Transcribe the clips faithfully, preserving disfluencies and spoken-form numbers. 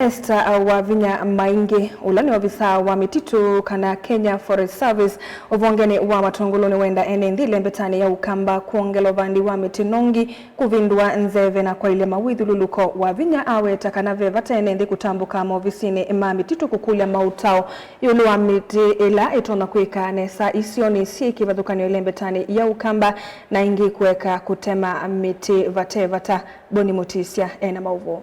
Esther Wavinya Maingi, ũla nĩ ovisaa wa mĩtitũ kana Kenya Forest Service ũvongenĩ wa Matũngũlũ, nĩwenda ene nthĩ ĩlembetanĩ ya Ũkamba kwongela ũvandi wa mĩtĩ nongi, kũvindũa nzeve na kwaĩlya mawĩthyũlũlũko. Wavinya aweta kana ve vata ene nthĩ kũtambũka maovisinĩ ma mĩtitũ kũkũlya maũtao ĩũlũ wa mĩtĩ ĩla ĩtonya kwĩka nesa isionĩ syĩ kĩvathũkany'o ĩlembetanĩ ya Ũkamba na ĩngĩ kũeka kũtema mĩtĩ vate vata. Boni Mũtĩsya ena maũvoo.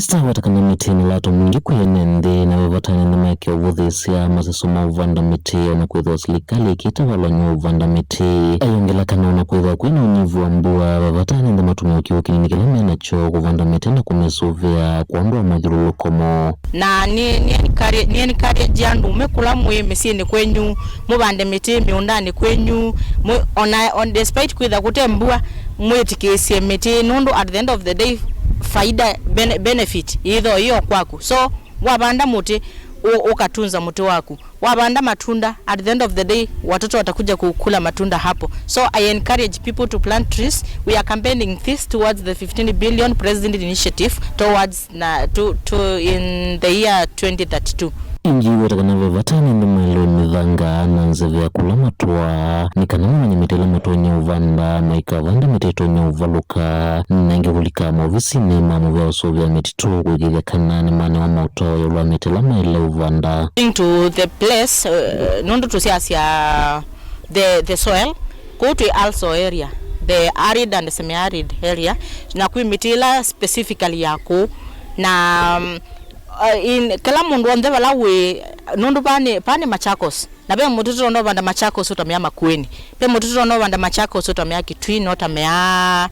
Esther aweta kana mĩtĩ nĩ lato mwingĩ kwĩ ene nthĩ, na ve vata ene nthĩ maeke ũvũthĩĩsya maseso ma ũvanda mĩtĩ, o na kwĩthĩwa silikalĩ ĩkĩte valany'o wa ũvanda mĩtĩ. Ayongela kana o na kwĩthĩwa kwĩ na ũnyivu wa mbua, ve vata ene nthĩ matũmĩe kĩw'ũ kĩnini kĩla me nakyo kũvanda mĩtĩ na kũmĩsũvĩa kwondũ wa mathyũlũlũko moo. Na nĩ, nĩ encourage, nĩ encourage andũ me kũla mwĩ mĩsyĩnĩ kwenyu, mũvande mĩtĩ mĩũndanĩ kwenyu, mũ-, ona, on despite kwĩtha kũte mbua, mwĩtĩkĩĩsye mĩtĩ, nũndũ at the end of the day, faida, bene-, benefit yĩthoo ĩyo kwaku. So, wavanda mũtĩ, ũ-, ũkatunza mũtĩ waku. Wavanda matunda, at the end of the day, watoto watakuja kukula matunda hapo. So, I encourage people to plant trees. We are campaigning this towards the fifteen billion President Initiative towards na, to, to in the year twenty thirty-two. Ĩngĩ weta kana ve vata ene nthĩ maelewe mĩthanga na nzeve ya kũla matũaa, nĩ kana mamenye mĩtĩ ĩla matonya ũvanda, maikavande mĩtĩ ĩtonya ũvalũka, na ĩngĩ kũlika maovisinĩ ma mũvea ũsũvĩa mĩtitũ kũĩkĩĩthya kana nĩmanewa maũtao ĩũlũ wa mĩtĩ ĩla maĩle ũvanda. According to the place, uh, nũndũ tũsyasya the, the soil, kũu twĩ also area, the arid and semi-arid area, na kwĩ mĩtĩ ĩla specifically ya kũu, na, um, uh, in, kĩla mũndũ onthe vala wĩ, nũndũ vaa nĩ, vaa nĩ Machakos, na ve mũtĩ tũtonya ũvanda Machakos ũtamea Makueni, ve mũtĩ tũtonya ũvanda Machakos ũtamea Kitui, na ũtamea,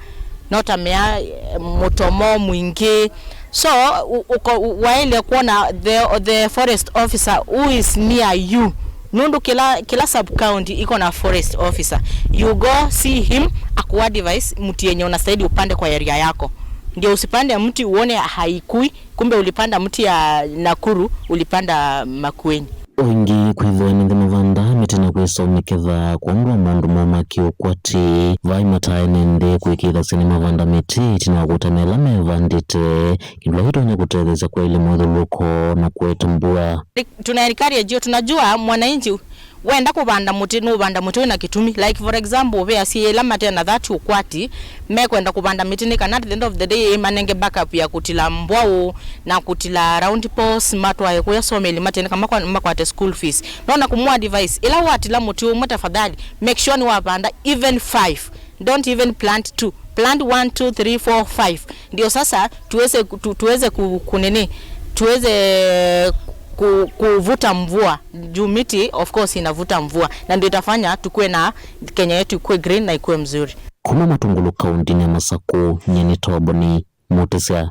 na ũtamea, eh, mũtomo mwingĩ. So, u-, uko-, u-, waĩle kwona the, the forest officer who is near you. Nũndũ kĩla, kĩla sub county iko na forest officer. You go see him, aku advise mti yenye unastahili upande kwa area yako. Ndio usipande mti uone haikui, kumbe ulipanda mti ya Nakuru, ulipanda Makueni. O ĩngĩ, kwĩthĩwa ene nthĩ mavandaa mĩtĩ na kwĩsa ũmĩketha kwondũ wa maũndũ moo ma kĩũkwati, vai matae ene nthĩ kũĩkĩĩthasya nĩmavanda mĩtĩ ĩtina wa kũtema ĩla mevandĩte, kĩndũ kĩla kĩtonya kũtetheesya kwaĩlya mũthyũlũlũko na kũete mbua. Tuna encourage you, tunajua mwananchi wenda kũvanda mũtĩ, nũvanda mũtĩ wĩna kĩtumi. Like, for example, ve asyai ĩla mate na that ũkwati, mekwenda kũvanda mĩtĩ nĩ kana at the end of the day ĩmanenge backup ya kũtila mbwaũ na kũtila round post, matwae kũya someli matene kana makwa-, makwate school fees. Nona kũmũ advise, ĩla watila mũtĩ ũmwe, tafadhali make sure nĩwavanda even five. Don't even plant two. Plant one, two, three, four, five. Ndio sasa tuweze ku-, tu-, tuweze ku-, kunini, tuweze ku-, kuvuta mvua. Juu miti, of course, inavuta mvua. Na ndio itafanya tukue na Kenya yetu ikue green na ikue mzuri. Kuma Matungulu, kaunti ya Masaku, nyie nĩ Toboni Mũtĩsya.